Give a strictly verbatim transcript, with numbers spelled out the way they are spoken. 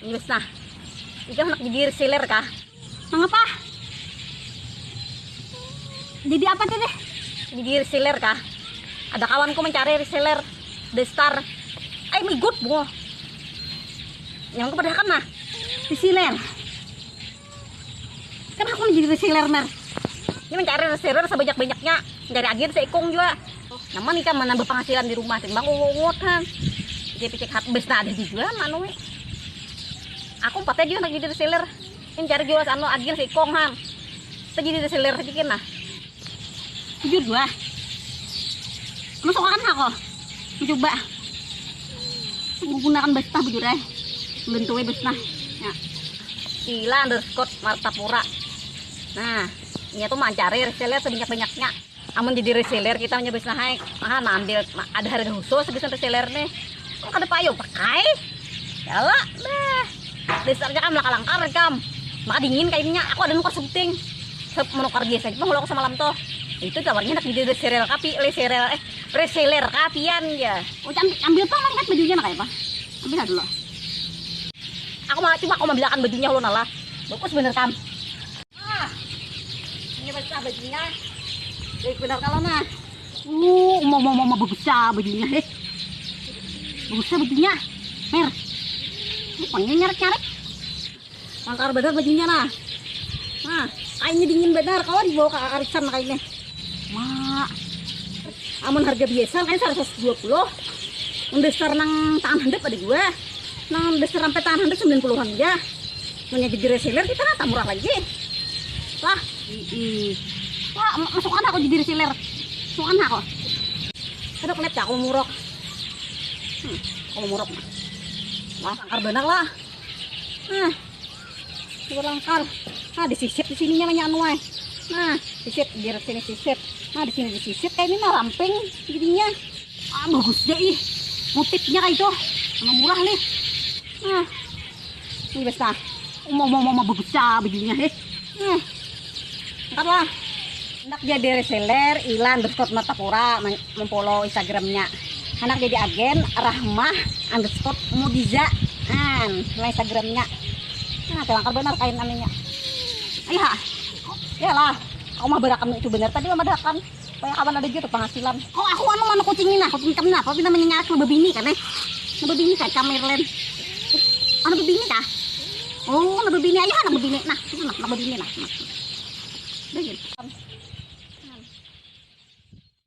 Terus nah, ikam handak jadi reseller kah? Mangapa? Jadi apa tuh deh? Jadi reseller kah? Ada kawanku mencari reseller, The Star. Ay, migut bungo. Yang aku padahkan nah. Reseller. Kan aku menjadi reseller, Mer. Ini mencari reseller sebanyak-banyaknya. Mencari agen seikung juga. Nama nih kan menambah penghasilan di rumah, timbang ungut kan. Jadi pikir hat bes nah ada di jual manu. Aku empatnya juga nak jadi reseller. Ini cari juga anu agen seikung han. Kita jadi reseller sedikit nah. Jujur jua. Masuk akan aku. Mencoba. Menggunakan bes nah bujur eh. Bentuknya bes nah. Ya. Ila underscore Martapura. Nah, ini tuh mencari reseller sebanyak-banyaknya. Amun jadi reseller kita punya bes nah hai. Ah, nah ambil ma- ada harga khusus gitu reseller nih. Kok kada payu pakai? Yalah, dah. Dasarnya kan melaka langkar kam. Maka dingin kayaknya. Aku ada nukar sebuting. Se- menukar biasa aja penghulu aku semalam tuh. Itu tawarnya nak jadi reseller kapi, reseller eh reseller kapian ya. Oh, ambil, ambil pang malihat bajunya nak apa? Ambil dulu. Aku mau cuma aku ambilakan bajunya lo nala. Bagus bener kam. Ah, ini besar bajunya. Baik benar kalau nah. Uh, mau mau mau mau bagus ya bajunya heh. Bagus ya bajunya. Mer. Ini pengen nyarek-nyarek. Langkar benar bajunya nah. Nah, kainnya dingin benar. Kawan dibawa ke arisan kainnya. Mak. Amun harga biasa kain seratus dua puluh. Dasar nang tangan handap ada dua. Nang dasar sampai tangan handap sembilan puluhan aja. Punya jadi reseller kita nata murah lagi. Lah, ih. Wah, ma- masukkan aku jadi reseller. Masukkan aku. Aduh, kenapa aku murok? Hmm, aku murok. Wah, langkar benar lah. Nah, coba langkar. Nah, disisip di sininya banyak anu ai. Nah, sisip di sini sisip. Nah, di sini disisip kayak ini nah ramping jadinya. Ah, bagus deh ih. Motifnya kayak itu. Sama murah nih. Nah, ini bes nah. Mau mau mau mau bagus ya bajunya heh. Nah, angkat lah. Hendak jadi reseller Ila underscore Martapura men- memfollow Instagramnya. Hendak jadi agen Rahmah underscore Mudiza. Nah, nah Instagramnya. Nah, tuh langkar benar kain anunya. Ayo ha. Ya lah. Aku mah berakan itu benar tadi mah berakan. Kayak kawan ada juga tuh penghasilan. Kok aku anu mana kucing ini nah, kucing kami nah, apa namanya nyarak lebih bini kan eh? Lebih bini kan kamu Irlen. Anu bebini kah? Oh, lebih bini ayo anak bebini. Nah, itu nah, anak bebini nah. Nah. Udah gitu.